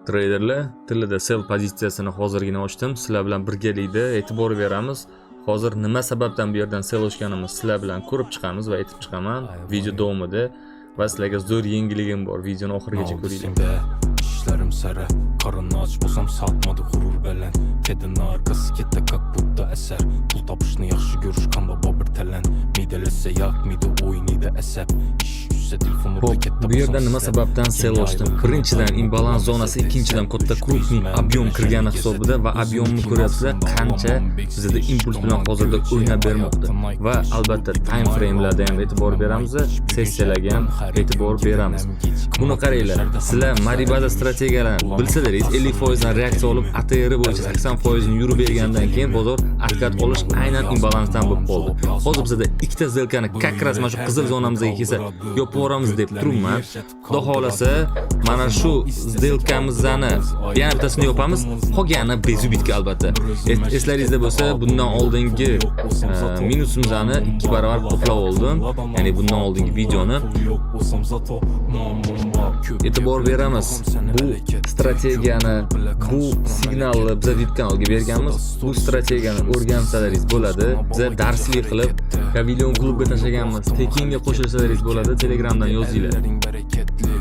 Treyderlar, tillada sell pozitsiyasini hozirgina ochdim. Sizlar bilan birgalikda e'tibor beramiz. Hozir nima sababdan bu yerdan sell ochganimizni sizlar bilan ko'rib chiqamiz va aytib chiqaman video davomida va sizlarga zo'r yangiligim bor. Videoni oxirigacha ko'ringlar. Esingde işlerim sere. Karın aç bolsam satmadı gurur belen. Kedin arkası kette как будто eser. Pul tapishni yaxshi ko'rish qanda bobur talant. Miydelese yakmiydi o'ynaydi asab. Ish tushsa telefon Xo'p, bu yerda nima sababdan sell ochdim? Birinchidan, imbalans zonasi, ikkinchidan, katta крупный объем kirgani hisobida va объем ni ko'ryapsizlar, qancha bizda impuls bilan hozirda o'ynab bermoqda. Va albatta time frame'larda ham e'tibor beramiz, sessiyalarga ham e'tibor beramiz. Buni qaranglar, sizlar Maribaza strategiyalarini bilsalaringiz, 50% dan reaksiya olib, ATR bo'yicha 80% ni yurib bergandan keyin bozor откат olish aynan imbalansdan bo'lib qoldi. Hozir bizada ikkita сделка ni как раз mana shu qizil zonamizga kelsa yopib yuboramiz deb turibman. Xudo xohlasa, mana shu сделка mizni yana bittasini yopamiz, qolgani без убытка albatta. Eslaringizda bo'lsa, bundan oldingi minusimizni 2 barobar qoplab oldim. Ya'ni bundan oldingi videoni e'tibor beramiz. Bu strategiyani, bu signalni biza VIP kanalga berganmiz. Bu strategiyani o'rgansalaringiz bo'ladi. Biza darslik qilib Pavilion klubga tashlaganmiz. Tekinga qo'shilsalaringiz bo'ladi. Telegramdan yozinglar. Barakatli.